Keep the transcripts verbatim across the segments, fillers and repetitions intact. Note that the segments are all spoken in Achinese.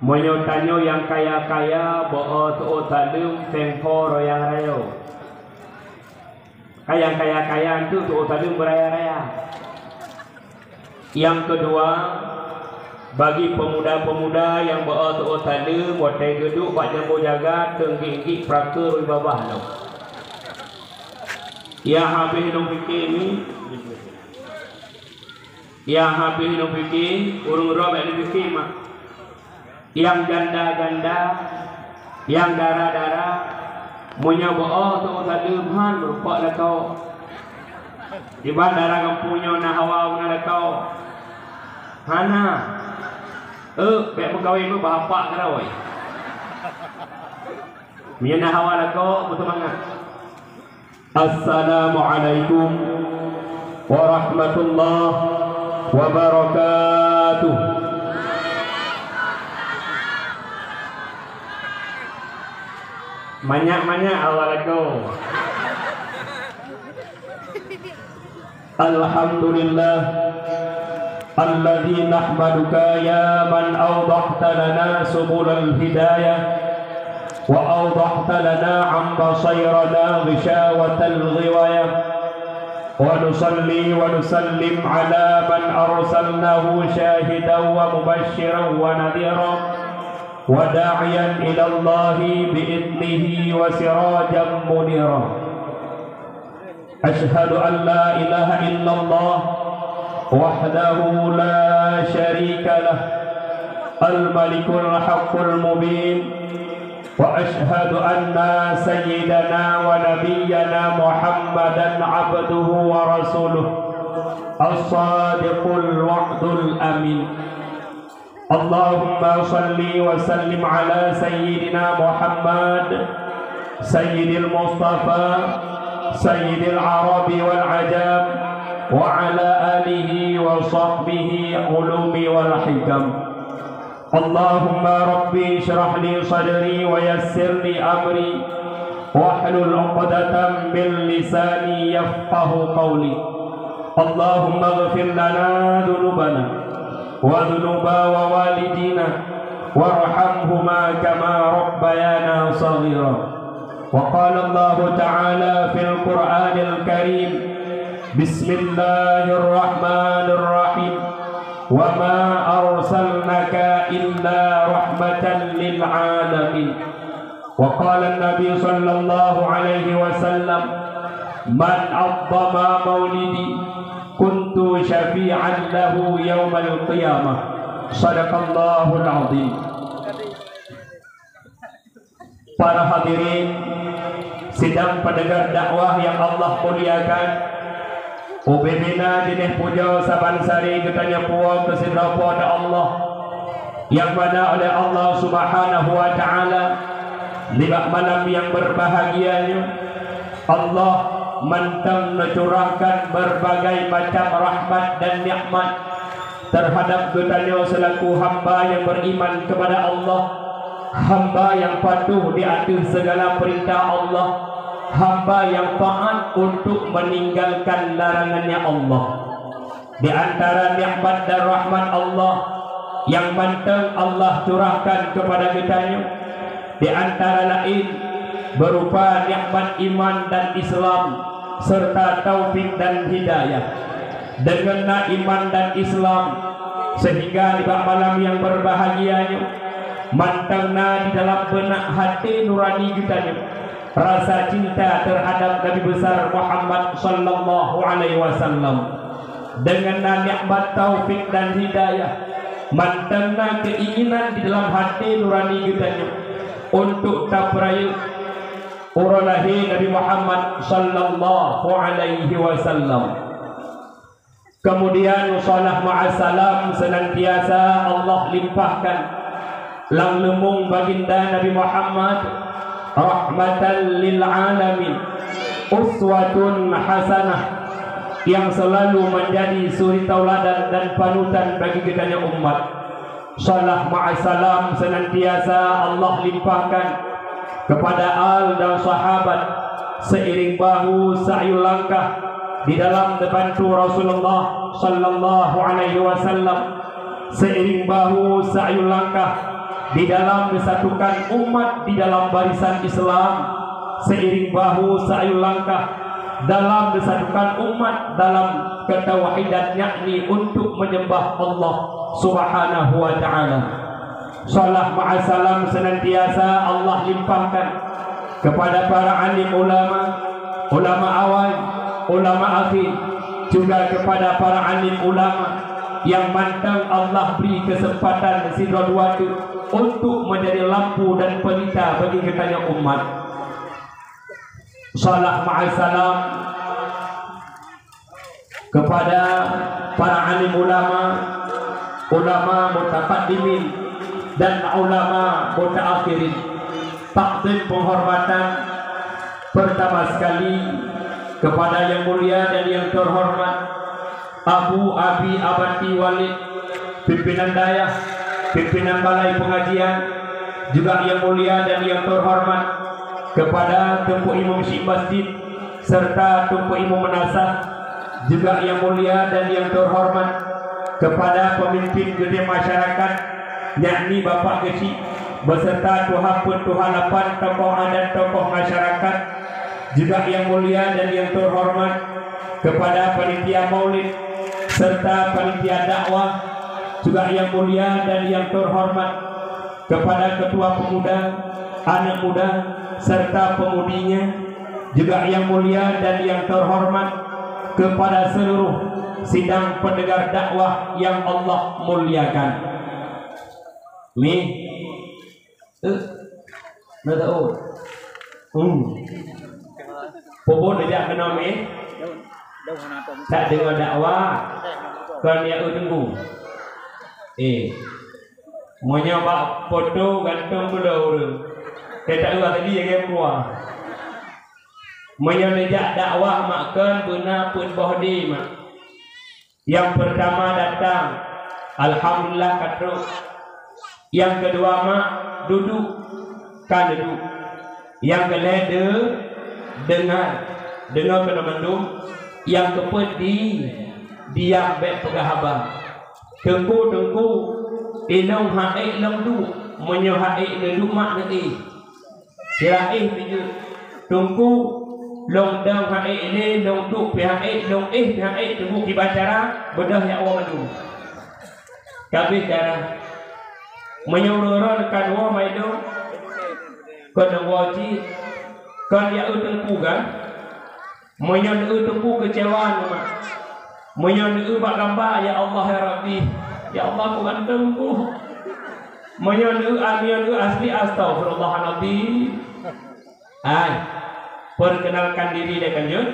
Meunyoe tanyoe nyang kaya-kaya, beu-o teu-o saleuem, seng pho royang rayeuk. Ka nyang kaya-kaya tu teu-o saleuem beuraya-raya. Nyang keudua, bagi peumuda-peumuda nyang beu-o teu-o saleuem, watée geuduek bak jambo jagat, teunggik-nggik prakeue rui babah lom. Nyang habéh lôn pike nyoe, nyang habéh lôn pike, ureuëng droe bék lôn pike mak. Nyang janda-janda, nyang dara-dara, meunyoe beu-o teu-o saleuem han meureumpok lakoe. Diban dara gampông nyoe na hawa beuna lakoe. Hana. Euk, bék meukawen meubapak keudroe. Meunyoe na hawa lakoe, beuseumangat. Assalamualaikum warahmatullahi wabarakatuh. Manyak-manyak awak lakoe. Alhamdulillah, alladzi nahmaduka ya man awdahta lana subulal hidayah, wa awdahta lana an basairana ghishawatal ghiwayah, wa nusalli wa nusallim ala man arsalnahu syahidan wa mubasysyiran wa nadhira, wa da'iyan ilallahi bi idnihi wa sirajan munira. Asyhadu an la ilaha illallah wahdahu la syarika lah, al-malikul haqqul mubin, wa asyhadu anna sayyidana wa nabiyyana Muhammadan abduhu wa rasuluh, as-sadiqul wa'dul amin. Allahumma shalli wa sallim ala sayyidina Muhammad, sayyidil Mustafa, sayyidil Arabi wal Ajam, wa ala alihi wa sahbihi ulumi wal hikam. Allahumma rabbi shrah li sadri wa yassir li amri, wahlul 'uqdatam min lisani yafqahu qawli. Allahumma ighfir lana dzunubana wa dzunuba wa walidina warhamhuma kama rabbayana shaghira. Wa qala Allahu ta'ala fil Qur'anil Karim, bismillahirrahmanirrahim. Wa ma arsalnaka illa rahmatan lil alamin. Wa qala Nabi sallallahu alaihi wasallam, "Man 'azzama maulidi kuntu syafi'an lahu yaumal qiyamah." Sadaqallahul azim. Para hadirin sidang pendengar dakwah yang Allah muliakan, ubé bina jeuneh pujoe saban sari geutanyoe puwoe keu sidroe Po teu Allah, nyang mana oleh Allah Subhanahu wa Ta'ala, nibak malam nyang berbahagia nyoe, Allah mantong neucurahkan berbagai macam rahmat dan nikmat terhadap geutanyoe seulaku hamba nyang beriman kepada Allah, hamba nyang patuh di ateueh segala perintah Allah, hamba nyang taat untuk meninggalkan larangannya Allah. Di antara nikmat dan rahmat Allah nyang mantong Allah curahkan kepada geutanyoe, di antara laén berupa nikmat iman dan Islam, serta taufik dan hidayah. Deungon na iman dan Islam, sehingga nibak malam nyang berbahagia nyoe, mantong na di dalam beunak até nurani geutanyoe rasa cinta terhadap Nabi Besar Muhammad sallallahu alaihi wasallam. Deungon na nikmat taufik dan hidayah, mantong na keinginan di dalam até nurani geutanyoe untuk tapeurayeuk uroe lahé Nabi Muhammad sallallahu alaihi wasallam. Kemudian, salam ma'assalam senantiasa Allah limpahkan lam leumong Baginda Nabi Muhammad, rahmatan lil alamin, uswatun hasanah, yang selalu menjadi suri tauladan dan panutan bagi geutanyoe umat. Salam ma'assalam senantiasa Allah limpahkan kepada al dan sahabat, seiring bahu sa'yu langkah di dalam teubantu Rasulullah sallallahu alaihi wasallam, Seiring bahu seayun langkah di dalam menyatukan umat di dalam barisan Islam, seiring bahu seayun langkah dalam menyatukan umat dalam ketauhidan, yakni untuk menyembah Allah Subhanahu wa Ta'ala. Salam ma'assalam senantiasa Allah limpahkan kepada para alim ulama, ulama awai, ulama akhir, juga kepada para alim ulama yang mantong Allah beri kesempatan sidroe dua teuk untuk menjadi lampu dan pelita bagi geutanyoe umat. Salam ma'assalam kepada para alim ulama, ulama mutaqaddimin dan ulama mutaakhirin. Takzim penghormatan pertama sekali kepada yang mulia dan yang terhormat Abu Abi Abati Walid, pimpinan dayah, pimpinan balai pengajian, juga yang mulia dan yang terhormat kepada Teungku Imum Syik Masjid serta Teungku Imum Meunasah, juga yang mulia dan yang terhormat kepada pemimpin gede masyarakat, yakni Bapak Geuchik beserta tuha peuet tuha lapan tokoh adat tokoh masyarakat, juga yang mulia dan yang terhormat kepada panitia maulid serta panitia dakwah, juga yang mulia dan yang terhormat kepada ketua pemuda, anak muda, serta pemudinya, juga yang mulia dan yang terhormat kepada seluruh sidang pendengar dakwah yang Allah muliakan. Mi, eh, na tahu. Hmm. Puput aja kena mi. Tak dengar dakwah. Kan ya, eh, tunggu. Eh. Meunyoe bak poto gantong beudoh ureueng, teutak uroe tadi nyang keudua. Meunyoe neujak dakwah mak kon beuna peuet boh di mak. Nyang peurtama datang, alhamdulillah ka trok. Nyang keudua mak duduek, ka neuduek. Nyang keulhèe de-, deunga, deungoe keunoe mandum. Nyang keupeuet di, diam, bèk peugah haba. Teungku, teungku, inong han ék lôn duek, meunyoe han ék neuduek mak neuéh. Sira éh pih jeuet. Teungku, lôn dong han ék lé, lôn duek pih han ék, lôn éh pih han ék, teungku kiban cara, beudôh jak woe mandum. Ka abéh cara. Meunyoe uroe-uroe neuka woe mandum, kon neuwoe cit, kon jak eu teungku kan? Meunyoe neueu teungku keucewa neuh mak. Meunyoe neueu bak gamba, ya Allah, ya Rabbi. Ya Allah, bukan teungku. Meunyoe neueu, meunyoe neueu asli, astaghfirullahalazim. Hai, perkenalkan diri deh kanjeng.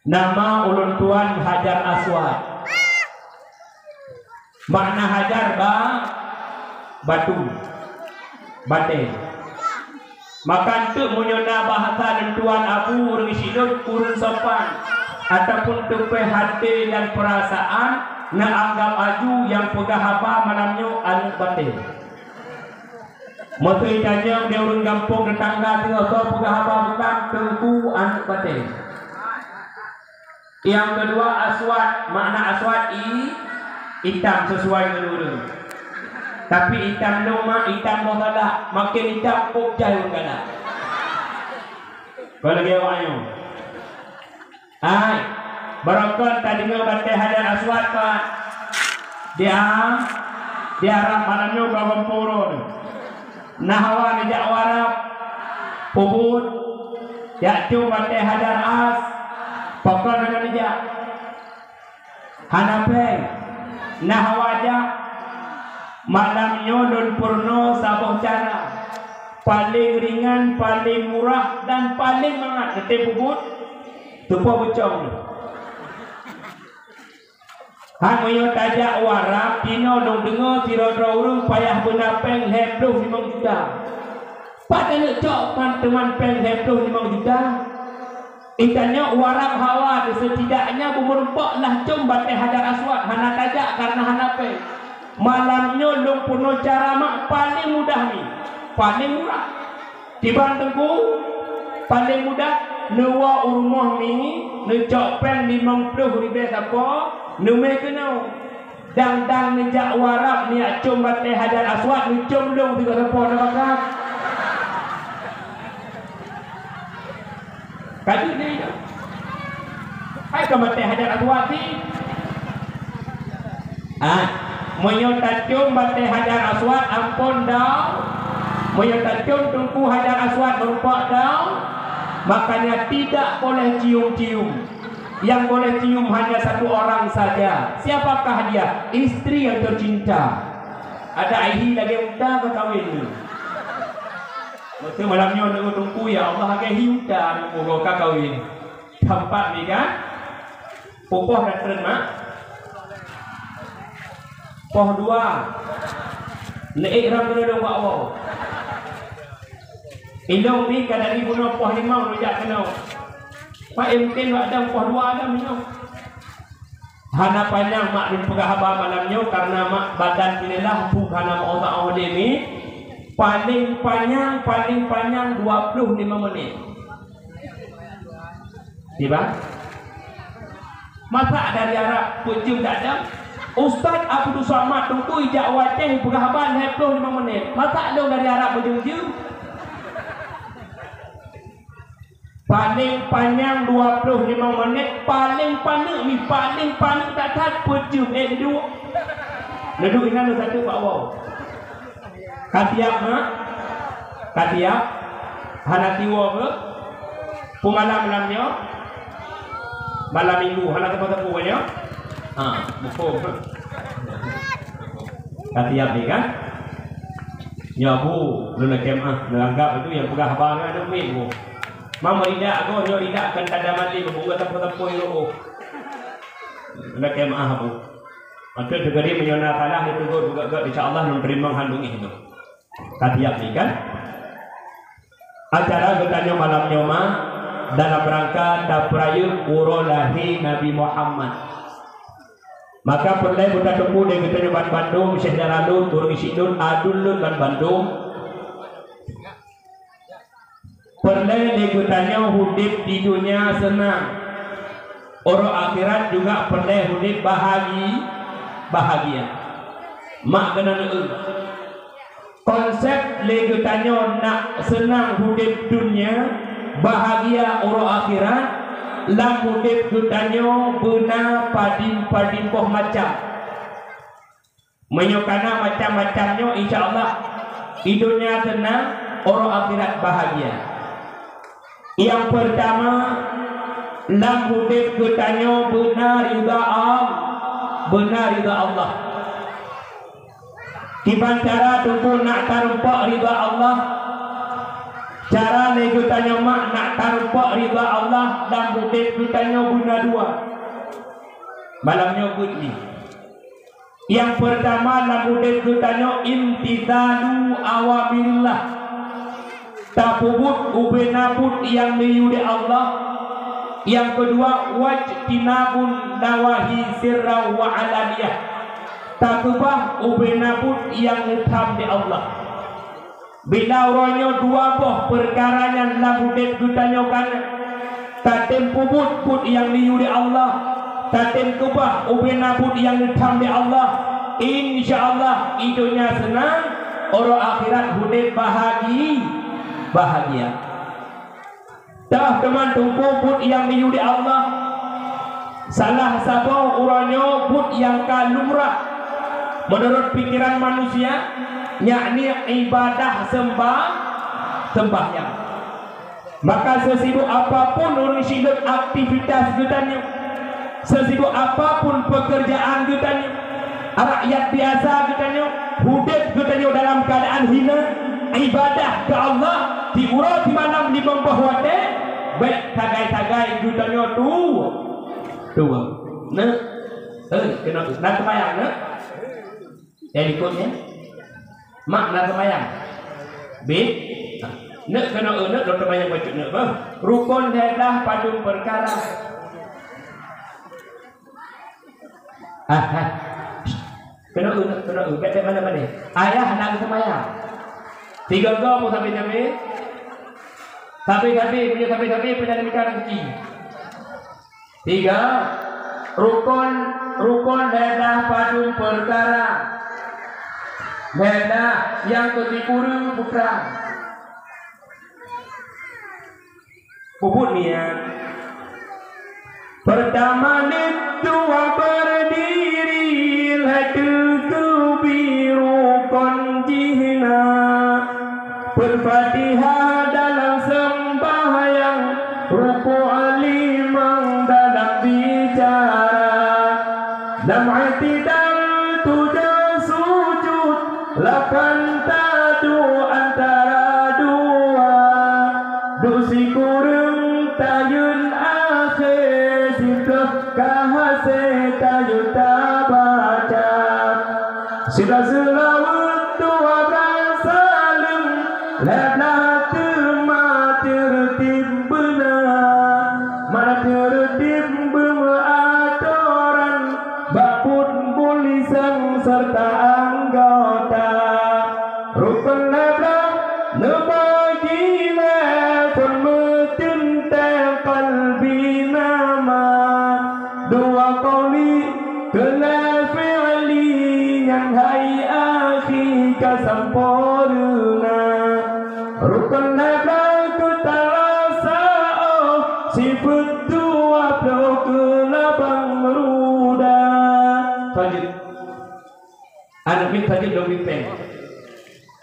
Nama ulôn tuan Hajar Aswad. Makna hajar ba-, batu, batée. Maka eunteuk meunyoe na bahasa lôn tuan abu ureuëng sidroe ureuëng sopan, ataupun teupée haté dan peurasaan, neuanggab aju nyang peugah haba malam nyoe aneuëk batée. Meuseu tanyong di ureuëng gampông teutangga teungoh soe peugah haba bukang teungku aneuëk batée. Nyang keudua aswad, makna aswad i-, itam sisuai ngon ureuëng. Tapi itam lôn mak, itam boh galak, maken itam kok jai ureuëng galak. Kon lagée awak nyoe. Hai, barokon tadeungoe batée hajar aswad, Pak. Dia, dia rab malam nyoe ka geumpuru. Na hawa neujak u Arab, peubuet, jak cöm batée hajar as, pakon hana neujak. Hana péng, na hawa jak. Malam nyoe lôn peurunoe saboh cara. Paleng ringan, paleng murah, dan paleng mangat. Geutem peubuet, teupoh beucong. Han meunyoe tajak u Arab, jinoe lôn deungoe sidroe-droe ureuëng payah beuna péng lhée ploh limong juta. Pat taneuk cok pan teuman péng lhée ploh limong juta? Itanyoe u Arab hawa, seuteudaknya beumeureumpok lah cöm batée hajar aswad, hana tajak kareuna hana péng. Malam nyoe lôn peurunoe cara mak paleng mudah nyoe, paleng murah. Kiban teungku, paleng mudah, neuwoe u rumoh mi, neucok péng limong ploh ribée sapo, neumé keunoe. Dang-dang neujak u Arab, neujak com batée Hajar Aswad, neucom lông sigoe teumpo na bakat. Ka jeuet nyan. Hai ka batée Hajar Aswad sih. Ah, meunyoe tacom batée Hajar Aswad, ampon dong. Meunyoe tacom Teungku Hajar Aswad, meureumpok dong. Makanya tidak boleh cium-cium. Yang boleh cium hanya satu orang saja. Siapakah dia? Istri yang tercinta. Ada ihi lagée unta ka kawin tu. Beutôi malam nyoe nunggu Teungku, ya Allah, lagée hi unta nunggu ka kawin. Tampat ni kan? Pupoh dah tren, Mak? Poh dua. Leek ram kena dong bak woe. Ilong ni ka dari bunoe poh limong rujak keunoe. Pak, eh, mungkin bak dong poh dua dah minum. Hana panyang mak lôn peugah haba malam nyoe, karena mak badan pih lelah, buet hana meuosak-osak lé mi. Paling panyang, paling panyang dua puluh lima menit. Tiba? Masa dari Arab peujeuem dak dam? Ustaz Abdul Somad Teungku ijak u Aceh peugah haba lhèe ploh limong menit. Masa lôn dari Arab peujeuem-jeuem? Paléng panyang dua ploh limong menit, paléng paneuk ni, paléng paneuk that-that peujeuem, eh, neuduek. Neuduek inan lôn satu bak woe. Ka siap, ha? Ka siap? Hana tiwoe ke? Peumalam malam nyoe? Malam minggu, hana teupeu-teupeu nyoe? Ha, muphom. Ka siap ni kan? Nyoe bu, lôn lakèe meu'ah, lôn anggap itu nyang peugah haba nyan aneuk miet bu. Mam ridak goh nyoe ridak kan tada mali bu, teupeu-teupeu iroh. Lôn lakèe meu'ah bu. Maka teukeudi meunyoe na salah itu goh geugat-gat, insya Allah lôn teurimong han beungéh tu. Ka siap ni kan? Acara geutanyoe malam nyoe ma dalam rangka tapeurayeuk uroe lahé Nabi Muhammad. Maka peureulèe geutanyoe lé geutanyoe banmandum, syedara lôn, ureueng syiek lôn, aduen lôn banmandum. Peureulèe lé geutanyoe udép di dunia seunang. Uroe akhirat juga peureulèe udép bahagi-, bahagia. Mak keunan eu. Konsep lé geutanyoe nak seunang udép dunia, bahagia uroe akhirat, lam udép geutanyoe beuna padum-padum boh macam. Meunyoe kana macam-macam nyoe, insya Allah, di dunia seunang, uroe akhirat bahagia. Nyang peurtama, lam udép geutanyoe beuna ridha Al-, beuna ridha Allah. Kiban cara teungku nak tarumpok ridha Allah? Cara lé geutanyoe mak nak tarumpok ridha Allah lam udép geutanyoe beuna dua. Malam nyoe beuet ni. Nyang peurtama lam udép geutanyoe imtithalu awamirillah. Tapeubuet ubena buet nyang neuyue lé Allah. Nyang keudua, wajtinabun nawahi sirran wa alaniyah. Takeubah ubena buet nyang neutham lé Allah. Bila uroe nyoe dua boh peukara nyan lam udép geutanyoe kana, tatem peubuet buet nyang neuyue lé Allah, tatem keubah ubena buet nyang neutham lé Allah, insya Allah, di dunia seunang, uroe akhirat udép bahagi-, bahagia. Teuh teuma teungku buet nyang neuyue lé Allah. Salah saboh uroe nyoe buet nyang ka lumrah meunurot pikeran manusia, yakni ibadah semba-, sembahyang. Maka seusibuk apapun ureueng syiek lôn aktivitas geutanyoe, seusibuk apapun peukeurjaan geutanyoe, rakyat biasa geutanyoe, udép geutanyoe dalam keuadaan hina, ibadah keu Allah di uroe simalam limong boh watèe, bèk sagai-sagai geutanyoe tu-, tuwö. Neuk, eh, keunoe, na seumayang neuk? Nyang likot nyan? Mak na seumayang? Bit? Neuk keunoe, neuk lôn seumayang bacut neuk beuh. Rukon lhèe blah padum peukara. Ah, ah. Keunoe, keunoe, bèk, bèk mané-mané. Ayah na geuseumayang. Tiga go meusabe-sabe. Sabe-sabe, meunyoe sabe-sabe, pih na mita rezeki. Tiga, rukon Rukon lhèe blah padum peukara. Lhèe blah nyang keu sikureueng putra. Peubuet niat. Peurtama neuteuwa beurdiri, lhèe teukeubi rukon jih na. Peuet Fatihah dalam seumbahyang, rukuk limong dalam bicara. Lam i'tidal tujoh sujud, lapan taduek antara dua. Duek sikureueng tayeuen akhé, siplôh ka hasé tayeuen tabaca. Sila seulaweuet dua blah saleuem, lhèe blah teuma teureutib beuna. Mana teureutib beumeuatoran bak buet bulisan seureuta anggota. Rukon lhèe blah neubagi lhèe, phôn meuteuntèe qalbi nama. Dua qauli keu lhèe fi'li, nyan hai akhi ka sampoereuna. Rukon lhèe blah keu tarasa, oh, sifeuet dua ploh keu labang ruda. Lanjut. Aneuk miet sajeut lôn pimpén.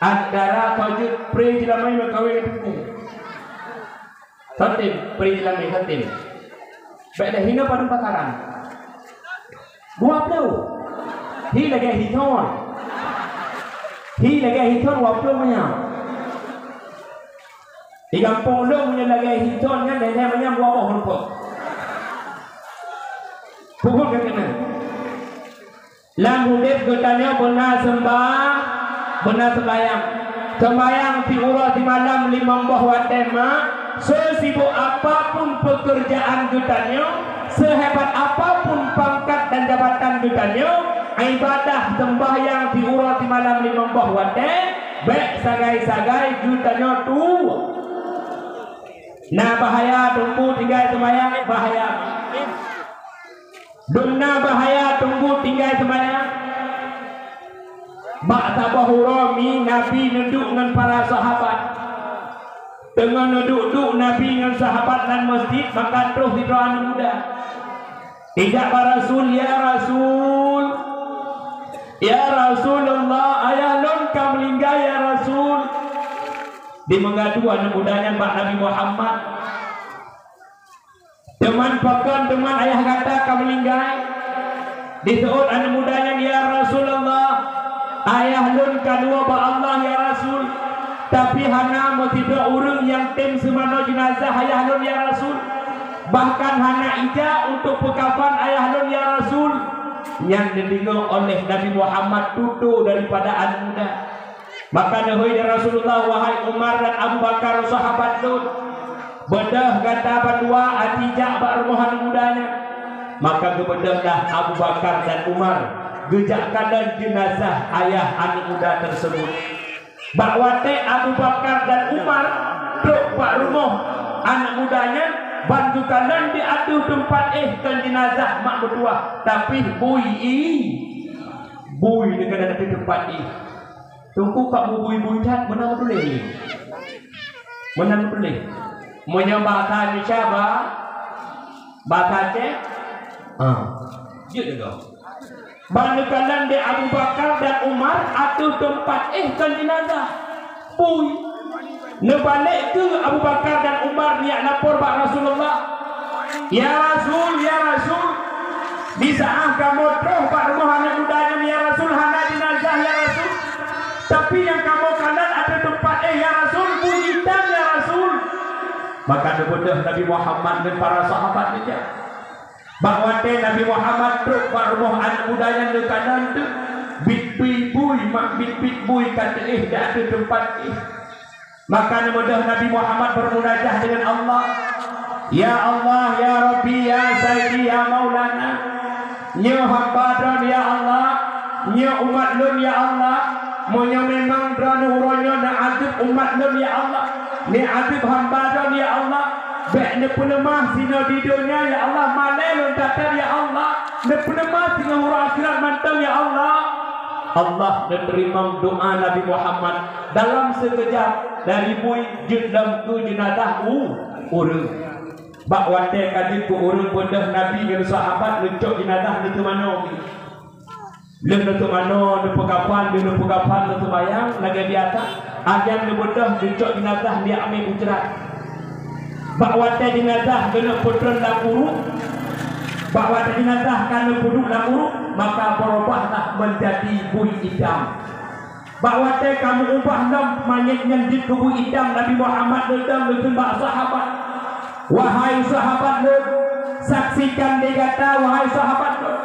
Aneuk dara sajeut pré jilamé meukawen ngon teungku. Satem, pré jilamé satem. Bèk lé hinoe padum pakaran. Dua ploh. Hi lagèe hithon. Hi lagèe hithon dua ploh manyam. Di gampông lôn meunyoe lagèe hithon nyan, lhèe-lhèe manyam dua boh rumpok. Peubuet ka keunan. Lam udép geutanyoe beuna seumba-, beuna seumbahyang. Seumbahyang siuroe simalam limong boh watèe mak, seusibok apapun peukeurjaan geutanyoe, seuhebat apapun pangkat dan jabatan geutanyoe, ibadah seumbahyang siuroe simalam limong boh watèe, bèk sagai-sagai geutanyoe tu. Na bahaya teungku tinggai seumbahyang, bahaya. Dum na bahaya teungku tinggai seumbahyang. Bak saboh uroe mi Nabi neuduek ngon para sahabat. Teungoh neuduek-duek Nabi ngon sahabat lam meuseujid, maka troh sidroe aneuk muda. Ijak bak Rasul, "Ya Rasul, ya Rasulullah, ayah lôn ka meuninggai, ya Rasul." Dimeugadu aneuk muda nyan bak Nabi Muhammad. "Teuma pakon teuma ayah gata ka meuninggai?" Diseuôt aneuk muda nyan, "Ya Rasulullah, ayah lôn ka luwa bak Allah, ya Rasul. Tapi hana meusidroe ureueng nyang tem seumanoe jeunazah ayah lôn, ya Rasul. Bahkan hana ija untuk peukafan ayah lôn, ya Rasul." Nyan neudeungoe oleh Nabi Muhammad tutoe daripada aneuk muda. Maka neuhôi lé Rasulullah, "Wahai Umar dan Abu Bakar, sahabat lôn, beudôh gata bandua aci jak bak rumoh aneuk muda nyan." Maka geubeudôhlah Abu Bakar dan Umar geujak kalon jeunazah ayah aneuk muda tersebut. Bak watèe Abu Bakar dan Umar trok bak rumoh aneuk muda nyan, ban geukalon di ateueh teumpat éh kon jeunazah mak meutuwah, tapi bui i, bui neukalon ateueh teumpat éh. Teungku ka bubui-bui that meunan meutuléh. Meunan meutuléh. Meunyoe bahasa Indonesia ba, bahasa Aceh, ah, jeuet deungoe. Ban neukalon lé Abu Bakar dan Umar ateueh teumpat éh kon jeunazah. Bui. Neubalek keuh Abu Bakar dan Umar neujak lapor bak Rasulullah. "Ya Rasul, ya Rasul, di saat kamoe troh bak rumoh aneuk muda nyan, ya Rasul, hana jeunazah, ya Rasul. Tapi nyang kamoe kalon ateueh teumpat éh, ya Rasul, bui itam, ya Rasul." Maka neubeudôh Nabi Muhammad ngon para sahabat nyan. Bak watèe Nabi Muhammad trok bak rumoh aneuk muda nyan neukalon teuk, biet-biet bui, mak biet-biet bui ka teuéh di ateueh teumpat éh. Maka neubeudôh Nabi Muhammad beumunajah deungon Allah, "Ya Allah, ya Rabbi, ya Sayyidi, ya Maulana, nyoe hamba Droeneuh, ya Allah, nyoe umat lôn, ya Allah. Meunyoe memang Droeneuh uroe nyoe neuazeueb umat lôn, ya Allah, neuazeueb hamba Droeneuh, ya Allah, Bèk neupeuleumah sinoe di donya, ya Allah, malèe lôn that-that, ya Allah. Neupeuleumah singoh uroe akhirat mantong, ya Allah. Allah neuteurimong doa Nabi Muhammad. Dalam sikeujap dari bui jeuet lom keu jeunazah u-, ureueng. Bak watèe ka jeuet keu ureueng beudôh Nabi ngon sahabat neucok jeunazah neuteumanoe. Lheueh neuteumanoe, neupeukafan, lheueh neupeukafan, neuseumayang lagèe biasa. Akhé neubeudôh, neucok jeunazah, neuamé u jrat. Bak watèe jeunazah keuneuk peutreun lam uruek, bak watèe jeunazah ka neupeuduek lam uruek, maka beurubahlah meunjadi bui itam. Bak watèe ka meu-ubah lom manyét nyan jeuet keu bui itam, Nabi Muhammad neudong, neukheun bak sahabat, "Wahai sahabat lôn, saksikan lé gata, wahai sahabat lôn.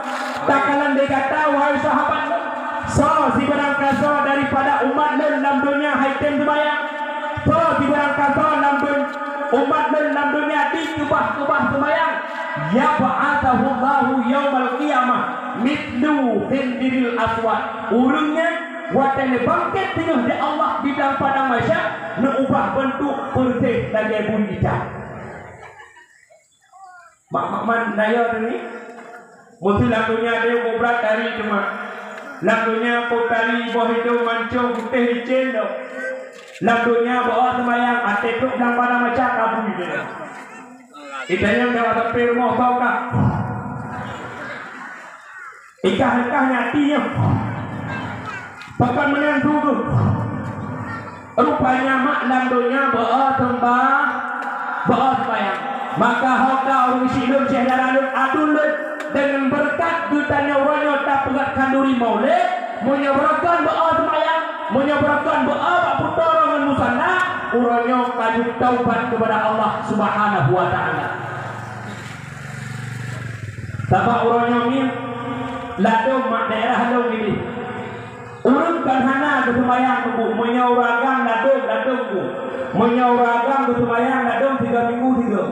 Takalon lé gata, wahai sahabat lôn. Soe sibarang kasoe daripada umat lôn lam donya han tem seumayang? Soe sibarang kasoe lam dony-, umat lôn lam donya dikeubah-keubah seumayang, yab'atsahullahu yaumal qiyamah mitslu khinziril aswad." Ureueng nyan watèe neubangkét teungoh di Allah di dalam padang mahsyar, neuubah beuntuk peureuseh lagèe bui itam. Mak, mak man naya tadi. Meusti lam donya deuh brat tari teuma. Lam donya po tari boh hidông mancông putéh licén dong. Lam donya beuo seumayang até trok lam padang mahsyar kabui deh. Itanyong dawa sampai rumoh bau ka. Ikah-ikah nyati nyoe. Pakon meunan su geuh. Rupanya mak lam donya beuo seumbah, beuo seumayang. Maka ho ka ureueng syiek lôn, syedara lôn, aduen lôn, deungon beureukat geutanyoe uroe nyoe tapeugöt khanduri maulid, meunyoe beureukat beuo seumayang, meunyoe beureukat beuo bak putroe ngon musala, uroe nyoe ka jeuet taubat keupada Allah Subhanahu wa Ta'ala. Sabab uroe nyoe miet, ladôm mak daerah lôn ini. Ureueng kan hana geuseumayang teungku, meunyoe ureueng agam ladôm, ladôm teungku. Meunyoe ureueng agam geuseumayang ladôm tiga minggu tiga.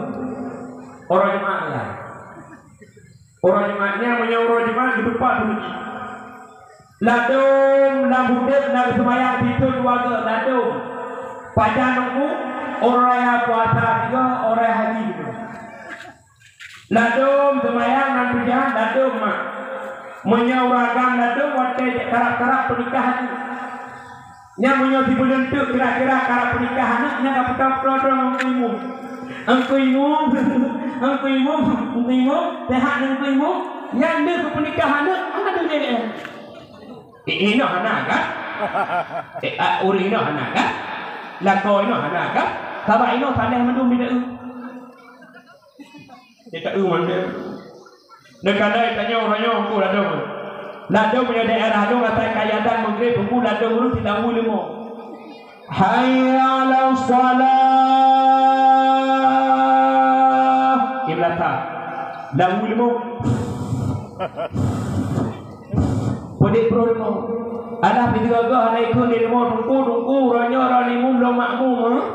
Uroe Jumat nyan. Uroe Jumat nyan, meunyoe uroe Jumat geutupat teungku. Ladôm lam udép na geuseumayang sithôn dua geuh, ladôm. Pajan teungku, uroe raya puasa tiga, uroe raya haji tiga. Ladôm seumayang nan peujeuet, ladôm mak. Meunyoe ureueng agam ladôm watèe karab-karab peunikah aneuk. Nyan meunyoe sibuleuen teuk kira-kira karab peunikah aneuk, nyan ka peutong-peutong droe ngon Teungku Imum. Teungku Imum, Teungku Imum, Teungku Imum, sehat Teungku Imum? Nyan deuh keu peunikah aneuk, hana deuh lé. Eh, inoe hana kan? Eh, ah, ureueng inoe hana kan? Lakoe inoe hana kan? Sabab inoe saléh mandum di daerah. Dia tak tahu mana. Neukalon tanyoe uroe nyoe Teungku ladôm. Ladôm nyoe daerah lôn asai ka azan Maghrib Teungku ladôm ureueng silawu leumo. Hayya 'alas shalah. Di beulakang. Lawu leumo. Peudeh pro leumo. Alah pih geuh hana ikheun di leumo Teungku, Teungku uroe nyoe uroe limong lôn makmum, eh?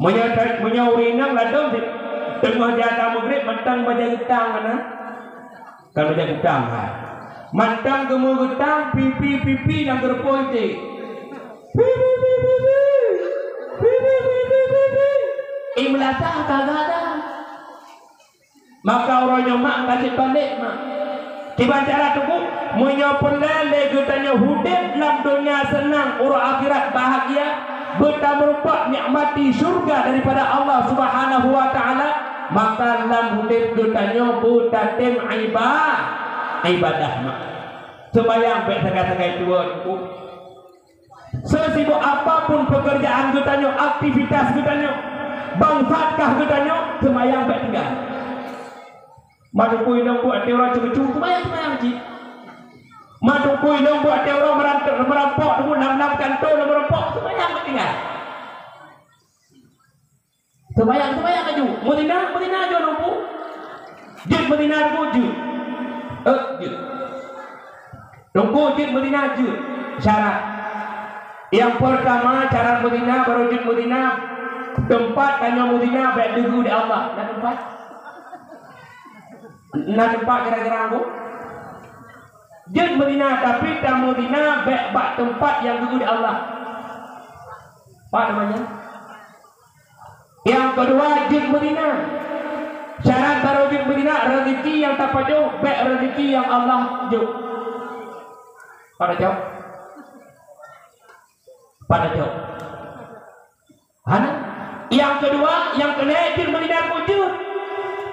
Meunyoe ta-, meunyoe ureueng inong ladôm teungoh jata Maghrib mantong bajèe geutang kana. Ka bajèe geutang, ha. Mantong geumeugeutang pipi-pipi nyang geureupôi teh. Pipi-pipi-pipi. Pipi-pipi-pipi. Imeulasah ka gadang. Maka uroe nyoe mak ka cit balek mak. Kiban cara teungku, meunyoe peureulèe lé geutanyoe udép lam donya seunang, uroe akhirat bahagia, beutameureumpok nikmati syurga daripada Allah Subhanahu wa Ta'ala, maka lam udép geutanyoe beutatem iba-, ibadah mak. Seumayang bèk sagai-sagai tuwoe teungku. Sesibuk apapun pekerjaan geutanyoe, aktivitas geutanyoe, bangsat kah geutanyoe, seumayang bèk tinggai. Madukui lôn buet até uroe cucu, seumayang, seumayang cit. Madukui lôn buet até uroe meurant-, meurampok, lam, lam kantô lôn meurampok, seumayang bèk tinggai. Seumayang, seumayang laju. Meuzina, meuzina laju Teungku. Jeuet meuzina Teungku, jeuet. Eh, jeuet. Teungku jeuet meuzina jeuet. Syarat. Nyang peurtama, syarat meuzina, barô jeuet meuzina, teumpat tanyoe meuzina bèk deuh di Allah. Na teumpat? Na teumpat kira-kira Teungku? Jeuet meuzina, tapi tameuzina bèk bak teumpat nyang deuh di Allah. Apa namanya? Nyang keudua, jeuet meuzina. Syarat barô jeuet meuzina, rezeki nyang tapajoh, bék rezeki nyang Allah jok. Pada jawab. Pada jawab. Hana. Nyang keudua, nyang keulhèe, jeuet meuzina bujur.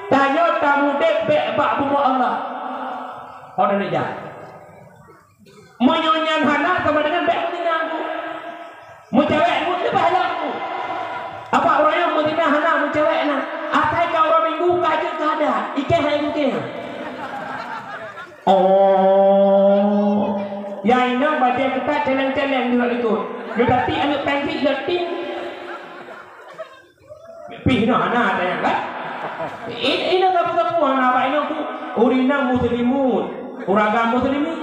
Tanyoe tamudeb bék bak bumoe Allah. Pada neujak. Meunyoe nyan hana, sama dengan bék meuzina, Bu. Meucewek, Bu, leubeh lom, Bu. Apa uroe nyoe meuzina hana, meucewek na. Asai ka uroe Minggu, ka jeuet keu adat. Ikeh hai ikeh. Oh. Ya, inong bajèe kita celeng-celeng di likot. Nyoe tati aneuk péng jih leting. Pih nyoe hana ada nyang kan? Ini, ini sapu-sapu hana, bak inong tu. Ureueng inong muslimun, ureueng agam muslimin.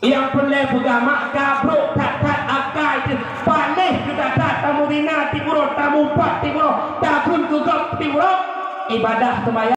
Nyang peureulèe peugah mak ka brok that-that akai teuh, paléh teuh that-that, tameuzina tiep uroe, tameuupat tiep uroe, takheun keu gob tiep uroe, ibadah seumayang